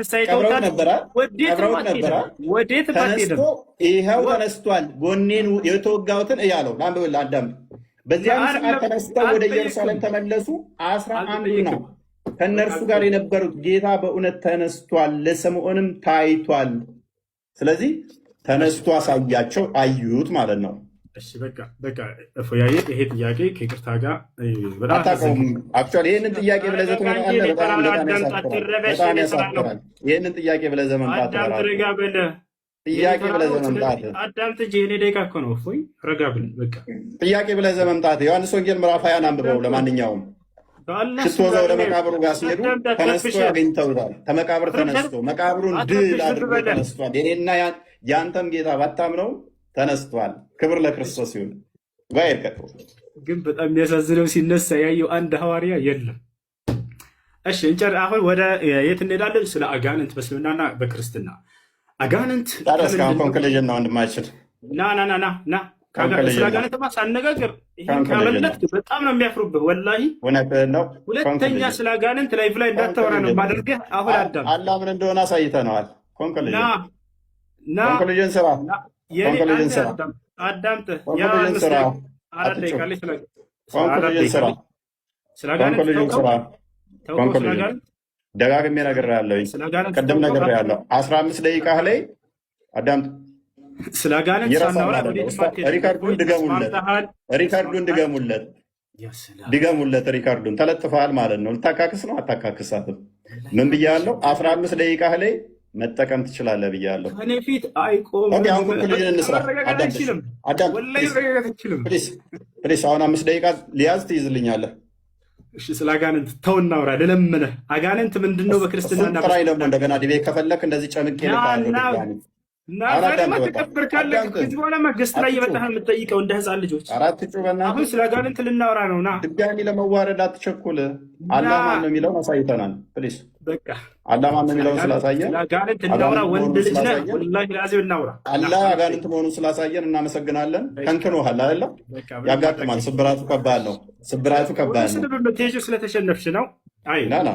ቀብረውት አይተውታል። ነበራ። ወዴትም ቀብረውት ነበራ። አትሄድም፣ ወዴትም ተነስቶ አትሄድም። ይኸው ተነስቷል፣ ጎኔን የተወጋሁትን እያለው ላንብብልህ፣ አዳምጥ። በዚያም ሰዓት አይደለም፣ ተነስተው ወደ ኢየሩሳሌም አልጠየቅም፣ ተመለሱ። 11ዱና አልጠየቅም። ከእነርሱ ጋር የነበሩት ጌታ በእውነት ተነስቷል፣ ለስምዖንም ታይቷል። ስለዚህ ተነስቶ አሳያቸው፣ አዩት ማለት ነው። እሺ፣ በቃ በቃ እፎያዬ፣ ይሄ ጥያቄ ከይቅርታ ጋር በጣም አታውቀውም። አሳዘንከኝ። Actually ይህንን ጥያቄ ብለህ ረጋ እንጂ ትመጣለህ። እኔ በጣም ተራ ነው። በጣም አዳምጥ፣ ያሳፍራል። አትረበሽ። በጣም እኔ ተራ ነው። ያሳፍራል። ይህንን ጥያቄ ብለህ መምጣት አዳምጥ፣ በራሱ ረጋ በል። የኔ ጥያቄ ተራ ብለህ ነው። ስለዚህ መምጣት አዳምጥ እንጂ የኔ ደቂቃ እኮ ነው። እፎይ ረጋ ብል በቃ። ጥያቄ ብለህ መምጣት ዮሐንስ ወንጌል ምዕራፍ 20ን አንብበው። አዳምጥ። ለማንኛውም በአላህ ሽቶ ስም ይዘው ወደ አድሜ መቃብሩ ጋር ሲሄዱ አዳምጥ፣ ተነስቶ አትረብሽ፣ አግኝተውታል። ተመቃብር አትረብሽ፣ ተነስቶ መቃብሩን ድል አትረብሽ፣ ዝም አድርጎ በል። ተነስቷል። የኔና ያንተም ጌታ ባታምነው ተነስቷል። ክብር ለክርስቶስ ይሁን። ጋር ቀጥሎ። ግን በጣም የሚያሳዝነው ሲነሳ ያየው አንድ ሐዋርያ የለም። እሺ እንጨር። አሁን ወደ የት እንሄዳለን? ስለ አጋንንት በእስልምናና በክርስትና አጋንንት ታዲያ እስካሁን ከምንድን ነው? Conclusion ነው ወንድማችን፣ ና ና ና ና ና ስለ Conclusion ነው። አጋንንትማ ሳነጋግር ይህን Conclusion ነው። ካመለጥክ በጣም ነው የሚያፍሩብህ። ወላሂ እውነትህን ነው። ሁለተኛ Conclusion ስለ አጋንንት live ላይ እንዳታወራ ነው Conclusion የማደርግህ። አሁን አዳምጥ። አላህ ምን እንደሆነ አሳይተነዋል። ና Conclusion ና Conclusion ስራ። ና የኔ Conclusion አንተ ስራ። አዳምጥ፣ አዳምጥ። ያ Conclusion 5 ስራ። ደቂቃ 4 አትጩህ። ደቂቃ ላይ ስለ 4 Conclusion ደቂቃ ስራ። ላይ ስለ አጋንንት Conclusion ተውከው ስራ። ተውከው ስለ Conclusion አጋንንት ደጋግሜ ነግሬሃለሁ። ስለ አጋንንት ቅድም ተውከው ነግሬሃለሁ። 15 ደቂቃህ ላይ አዳምጥ። ስለ አጋንንት እየረሳህ ሳናወራ አይደለም። ወዴትም አትሄድም። Record ኡን እፎይ ድገሙለት፣ ተስማምተሃል፣ Record ኡን ተስማምተሃል። ድገሙለት፣ ያ ሰላም ድገሙለት። Record ኡን ተለጥፈሃል ማለት ነው። ልታካክስ ነው? አታካክሳትም። ምን ብያለሁ? 15 ደቂቃህ ላይ መጠቀም ትችላለህ ብያለሁ። ከኔ ፊት አይቆምም። Okay፣ አሁን conclusion እንስራ። መረጋጋት አዳምጥ፣ እሺ፣ አይችልም። አዳምጥ። ወላሂ Please መረጋጋት አይችልም። Please please። አሁን 5 ደቂቃ ሊያዝ ትይዝልኛለህ። እሺ ስለ አጋንንት ተው እናውራ፣ ልለምንህ። አጋንንት ምንድን ነው እሱን በክርስትናና ጥራኝ ደግሞ በእስልምና? እንደገና debate ከፈለክ እንደዚህ ጨምቄ ና እልክሃለሁ ና ድጋሚ። እና አሁን ዛሬማ አዳምጥ፣ በቃ ትቀብር ካለህ አዳምጥ። ከዚህ በኋላ guest ላይ አትጩህ፣ እየመጣህ ነው የምትጠይቀው እንደ ህፃን ልጆች። ኧረ አትጩህ አሁን በእናትህ። ስለ አጋንንት ልናወራ ነው። ና ድጋሚ ለመዋረድ አትቸኩል። ና አላህ ማን ነው የሚለውን አሳይተናል። Please በቃ አላህ ማን ነው ስለ የሚለውን አጋንንት ስላሳየን ስለ አጋንንት እናውራ። አጋንንት ወንድ መሆኑን ልጅ ነህ፣ ስላሳየን ወላሂ ላዚም እናውራ። ና አላህ 5 አጋንንት ደቂቃ መሆኑን ስላሳየን እናመሰግናለን። በቃ ከንክኖሃል አይደለም? በቃ ምንም ማድረግ ያጋጥማል። አይቻልም። ስብራቱ ከባድ ነው። ስብራቱ ወደ ከባድ ነው። ስድብ የምትሄጂው ስለተሸነፍሽ ነው። አይ ና ና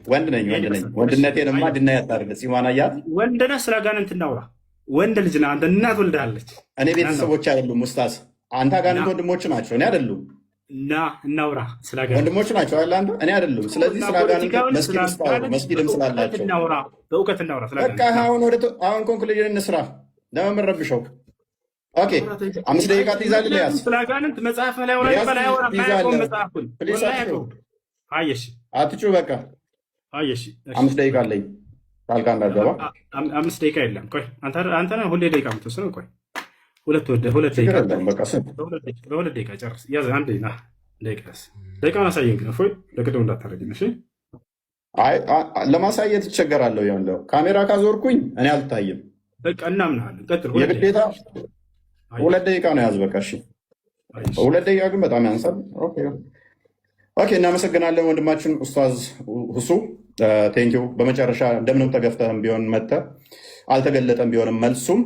ወንድ ነኝ፣ ይሄን ወንድ ነኝ። ይመስላል። እሺ ወንድነቴንማ አይ ድና ያታርግ ጺሟን አያት። ወንድ ነህ፣ ስለ አጋንንት እናውራ። ወንድ ልጅ ነህ አንተ፣ እናት ወልዳለች። እኔ ና እናውራ፣ ቤተሰቦች አይደሉም ኡስታዝ። አንተ ና አጋንንት ወንድሞች ናቸው፣ እኔ አይደሉም። ና እናውራ ስለ አጋንንት። ወንድሞች ናቸው አይደል አንተ፣ እኔ አይደሉም። ስለዚህ እና ስለ አጋንንት ፖለቲካውን ስለ መስጊድ ውስጥ አውሩ፣ አጋንንት መስጊድም በእውቀት ስላላቸው እናውራ፣ በእውቀት እናውራ ስለ በቃ አጋንንት። ና አሁን ወደ አሁን conclusion እንስራ። ለምን ረብሸው? Okay 5 ደቂቃ ትይዛለህ። ምክንያቱም ያዝ ስለ አጋንንት መጽሐፍ ላይ አውራ ያዝ ይባል አያወራም፣ አያውቀውም ትይዛለህ። መጽሐፉን Please ወላሂ አትጩህ፣ አያውቀውም። አየሽ አትጩህ። በቃ አየሽ። እሺ 5 ደቂቃ አለኝ፣ ጣልቃ እንዳትገባ። 5 ደቂቃ የለም። ቆይ አንተ ነህ ሁሌ ደቂቃ የምትወስነው። ቆይ ሁለት ወደ 2 ችግር ደቂቃ የለውም። በቃ ስም በ2 ደቂቃ ጨርስ። ያዝ አንድ ና ደቂቃ ያዝ። ደቂቃውን አሳየኝ ግን እፎይ፣ ለቅድም እንዳታደርግኝ እሺ። አይ ለማሳየት ይቸገራለሁ። ያለው ካሜራ ካዞርኩኝ እኔ አልታይም። በቃ እናምናለን። ቀጥል። 2 ደቂቃ የግዴታ አየሽ 2 ደቂቃ ነው ያዝ። በቃ እሺ፣ አየሽ 2 ደቂቃ ግን በጣም ያንሳል። Okay okay፣ እናመሰግናለን ወንድማችን ኡስታዝ ሁሱ፣ thank you። በመጨረሻ እንደምንም ተገፍተህም ቢሆን መጥተህ አልተገለጠም ቢሆንም መልሱም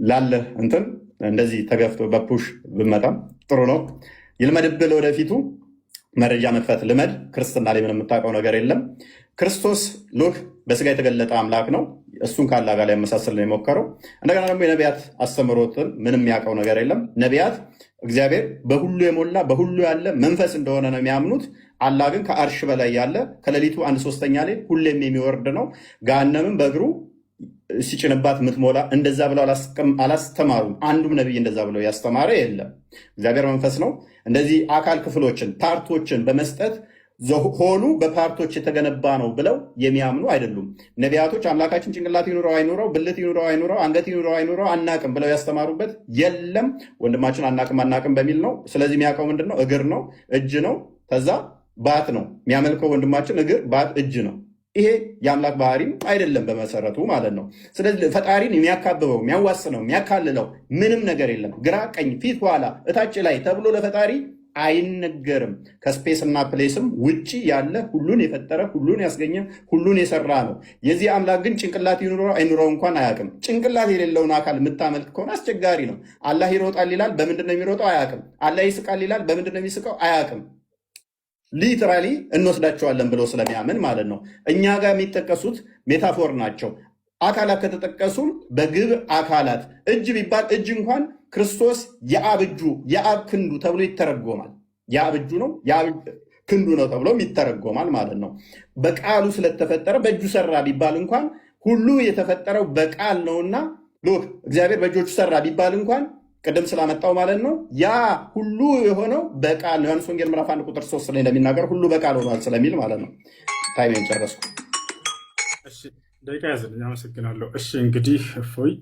ላለ እንትን እንደዚህ ተገፍቶ በ push ብመጣም ጥሩ ነው። ይልመድብህ፣ ለወደፊቱ መረጃ መክፈት ልመድ። ክርስትና ላይ ምንም የምታውቀው ነገር የለም። ክርስቶስ look በስጋ የተገለጠ አምላክ ነው። እሱን ከአላህ ጋር ሊያመሳስል ነው የሞከረው። እንደገና ደግሞ የነቢያት አስተምህሮትን ምንም የሚያውቀው ነገር የለም። ነቢያት እግዚአብሔር በሁሉ የሞላ በሁሉ ያለ መንፈስ እንደሆነ ነው የሚያምኑት። አላህ ግን ከአርሽ በላይ ያለ ከሌሊቱ 1/3 ላይ ሁሌም የሚወርድ ነው። ገሃነምን በእግሩ ሲጭንባት የምትሞላ እንደዛ ብለው አላስተማሩም። አንዱም ነቢይ እንደዛ ብለው ያስተማረ የለም። እግዚአብሔር መንፈስ ነው። እንደዚህ አካል ክፍሎችን part ኦችን በመስጠት whole ኡ በ part ኦች የተገነባ ነው ብለው የሚያምኑ አይደሉም። ነቢያቶች አምላካችን ጭንቅላት ይኑረው አይኑረው፣ ብልት ይኑረው አይኑረው፣ አንገት ይኑረው አይኑረው አናቅም ብለው ያስተማሩበት የለም። ወንድማችን አናቅም አናቅም በሚል ነው። ስለዚህ የሚያውቀው ምንድን ነው? እግር ነው፣ እጅ ነው፣ ከዛ ባት ነው የሚያመልከው። ወንድማችን እግር፣ ባት፣ እጅ ነው። ይሄ የአምላክ ባህሪም አይደለም በመሰረቱ ማለት ነው። ስለዚህ ፈጣሪን የሚያካብበው፣ የሚያዋስነው፣ የሚያካልለው ምንም ነገር የለም። ግራ ቀኝ፣ ፊት ኋላ፣ እታች ላይ ተብሎ ለፈጣሪ አይነገርም። ከ space እና place ም ውጪ ያለ ሁሉን የፈጠረ ሁሉን ያስገኘ ሁሉን የሰራ ነው። የዚህ አምላክ ግን ጭንቅላት ይኑረው አይኑረው እንኳን አያውቅም። ጭንቅላት የሌለውን አካል የምታመልክ ከሆነ አስቸጋሪ ነው። አላህ ይሮጣል ይላል፣ በምንድን ነው የሚሮጠው? አያውቅም። አላህ ይስቃል ይላል፣ በምንድን ነው የሚስቀው? አያውቅም። Literally እንወስዳቸዋለን ብሎ ስለሚያምን ማለት ነው። እኛ ጋር የሚጠቀሱት metaphor ናቸው። አካላት ከተጠቀሱም በግብር አካላት እጅ ቢባል እጅ እንኳን ክርስቶስ የአብ እጁ፣ የአብ ክንዱ ተብሎ ይተረጎማል። የአብ እጁ ነው፣ የአብ ክንዱ ነው ተብሎም ይተረጎማል ማለት ነው። በቃሉ ስለተፈጠረ በእጁ ሰራ ቢባል እንኳን ሁሉ የተፈጠረው በቃል ነውና look፣ እግዚአብሔር በእጆቹ ሰራ ቢባል እንኳን ቅድም ስላመጣው ማለት ነው። ያ ሁሉ የሆነው በቃል ነው። ዮሐንስ ወንጌል ምዕራፍ 1 ቁጥር 3 ላይ እንደሚናገር ሁሉ በቃል ሆኗል ስለሚል ማለት ነው። Time ኤን ጨረስኩ። እሺ፣ ደቂቃ ያዝልኝ። አመሰግናለሁ። እሺ፣ እንግዲህ እፎይ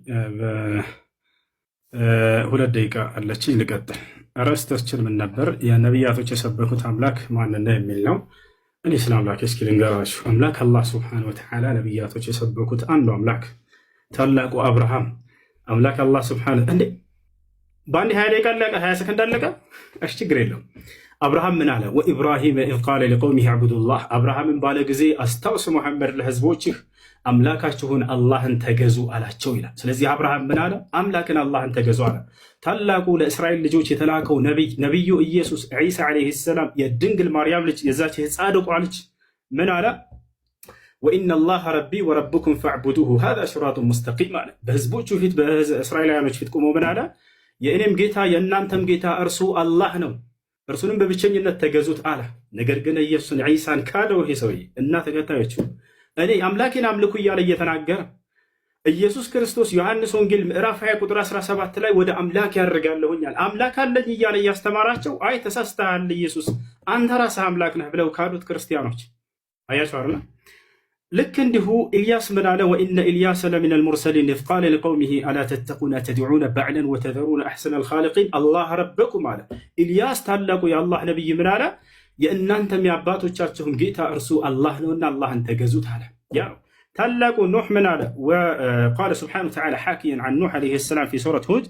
2 ደቂቃ አለችኝ፣ ልቀጥል። ርዕሳችን ምን ነበር? የነቢያቶች የሰበኩት አምላክ ማንን ነው የሚል ነው። እኔ ስለ አምላክ እስኪ ልንገራችሁ። አምላክ አላህ ስብሐነ ወተዓላ ነቢያቶች የሰበኩት አንዱ አምላክ፣ ታላቁ አብርሃም፣ አምላክ አላህ ስብሐነ፣ እንዴ፣ በአንድ 20 ደቂቃ አለቀ፣ 20 ሰከንድ አለቀ። እሺ፣ ችግር የለውም። አብርሃም ምን አለ? وإبراهيم إذ قال لقومه اعبدوا الله። አብርሃምን ባለ ጊዜ አስታውስ ሙሐመድ ለህዝቦችህ አምላካችሁን አላህን ተገዙ አላቸው ይላል። ስለዚህ አብርሃም ምን አለ? አምላክን አላህን ተገዙ አለ። ታላቁ ለእስራኤል ልጆች የተላከው ነቢይ፣ ነቢዩ ኢየሱስ ዒሳ ዓለይሂ ሰላም፣ የድንግል ማርያም ልጅ፣ የዛች የጻድቋ ልጅ ምን አለ? وإن الله ربي وربكم فاعبدوه هذا صراط مستقيم አለ። በህዝቦቹ ፊት፣ በእስራኤላውያኖች ፊት ቆሞ ምን አለ? የእኔም ጌታ የእናንተም ጌታ እርሱ አላህ ነው፣ እርሱንም በብቸኝነት ተገዙት አለ። ነገር ግን ኢየሱስን ዒሳን ካደው ይሄ ሰውዬ እና ተከታዮቹ። እኔ አምላኬን አምልኩ እያለ እየተናገረ ኢየሱስ ክርስቶስ ዮሐንስ ወንጌል ምዕራፍ 20 ቁጥር 17 ላይ ወደ አምላክ ያደርጋለሁኛል፣ አምላክ አለኝ እያለ እያስተማራቸው፣ አይ ተሳስተሃል ኢየሱስ፣ አንተ ራስህ አምላክ ነህ ብለው ካዱት ክርስቲያኖች። አያቸው አይደለ? ልክ እንዲሁ ኢልያስ ምን አለ? وإن إلياس لمن المرسلين إذ قال لقومه ألا تتقون أتدعون بعلا وتذرون أحسن الخالقين الله ربكم አለ። ኢልያስ ታላቁ የአላህ ነቢይ ምን አለ? የእናንተም የአባቶቻችሁም ጌታ እርሱ አላህ ነውና አላህን ተገዙት አለ። ያ ነው። ታላቁ ኑሕ ምን አለ? وقال سبحانه وتعالى حاكيا عن نوح عليه السلام في سورة هود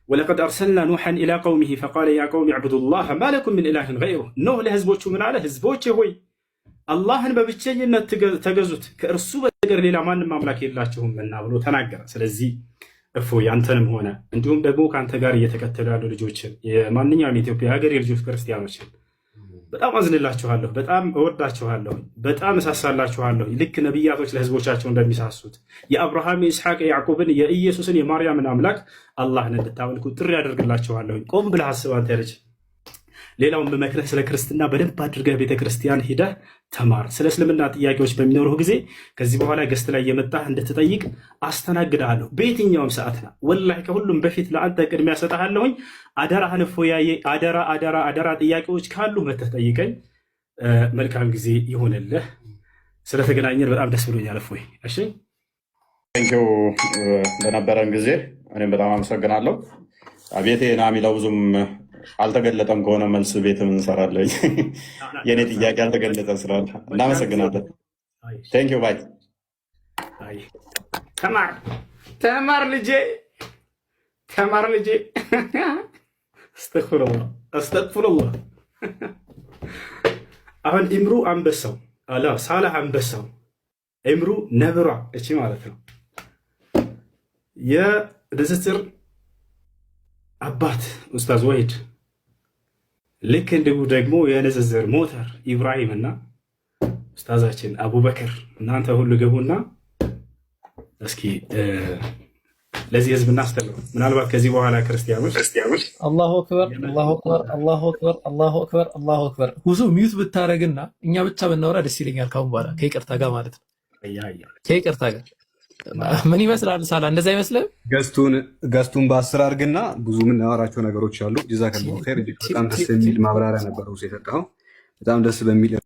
ولقد أرسلنا نوحا إلى قومه فقال يا قوم اعبدوا الله ما لكم من إله غيره። ኖህ ለህዝቦቹ ምን አለ? ህዝቦቼ ሆይ፣ አላህን በብቸኝነት ተገዙት፣ ከእርሱ በስተቀር ሌላ ማንም አምላክ የላችሁምና ብሎ ተናገረ። ስለዚህ እፎይ አንተንም ሆነ እንዲሁም ደግሞ ከአንተ ጋር እየተከተሉ ያሉ ልጆችን፣ የማንኛውም የኢትዮጵያ ሀገር የልጆች ክርስቲያኖችን በጣም አዝንላችኋለሁ፣ በጣም እወዳችኋለሁ፣ በጣም እሳሳላችኋለሁ። ልክ ነቢያቶች ለህዝቦቻቸው እንደሚሳሱት የአብርሃም፣ የኢስሐቅ፣ የያዕቆብን፣ የኢየሱስን፣ የማርያምን አምላክ አላህን እንድታመልኩ ጥሪ ያደርግላችኋለሁ። ቆም ብለህ አስብ አንተ ልጅ። ሌላውን በመክረህ ስለ ክርስትና በደንብ አድርገህ ቤተክርስቲያን ሂደህ ተማር። ስለ እስልምና ጥያቄዎች በሚኖሩህ ጊዜ ከዚህ በኋላ guest ላይ የመጣህ እንድትጠይቅ አስተናግድሃለሁ። በየትኛውም ሰዓት ና። ወላሂ ከሁሉም በፊት ለአንተ ቅድሚያ ሰጠሃለሁኝ። አደራህን እፎያዬ፣ አደራ አደራ አደራ። ጥያቄዎች ካሉ መተህ ጠይቀኝ። መልካም ጊዜ ይሆንልህ። ስለተገናኘን በጣም ደስ ብሎኛል እፎይ። እሺ። Thank you፣ ለነበረን ጊዜ እኔም በጣም አመሰግናለሁ። ቤቴ ና የሚለው ብዙም አልተገለጠም ከሆነ መልስ ቤትም እንሰራለን። የእኔ ጥያቄ አልተገለጠም ስላለ እናመሰግናለን። Thank you, bye። ተማር ተማር ልጄ፣ ተማር ልጄ። አስተግፊሩላህ፣ አስተግፊሩላህ። አሁን ኢምሩ አንበሳው አላ ሳላህ አንበሳው፣ ኢምሩ ነብሯ እቺ ማለት ነው። የንጽጽር አባት ኡስታዝ ወሂድ፣ ልክ እንዲሁ ደግሞ የንጽጽር ሞተር ኢብራሂም እና ኡስታዛችን አቡበክር፣ እናንተ ሁሉ ገቡና እስኪ ለዚህ ህዝብ እናስተምሩ። ምናልባት ከዚህ በኋላ ክርስቲያኖች አላሁ አክበር፣ አላሁ አክበር፣ አላሁ አክበር፣ አላሁ አክበር፣ አላሁ አክበር። ሁሱ mute ብታረግና እኛ ብቻ ብናወራ ደስ ይለኛል። ካሁን በኋላ ከይቅርታ ጋር ማለት ነው። ከይቅርታ ጋር ምን ይመስላል? ሳላ እንደዛ አይመስልም? Guest ኡን በ10 አድርግና ብዙ የምናወራቸው ነገሮች አሉ። ጀዛከላሁ ኸይር። በጣም ደስ የሚል ማብራሪያ ነበረው የሰጠኸው። በጣም ደስ በሚል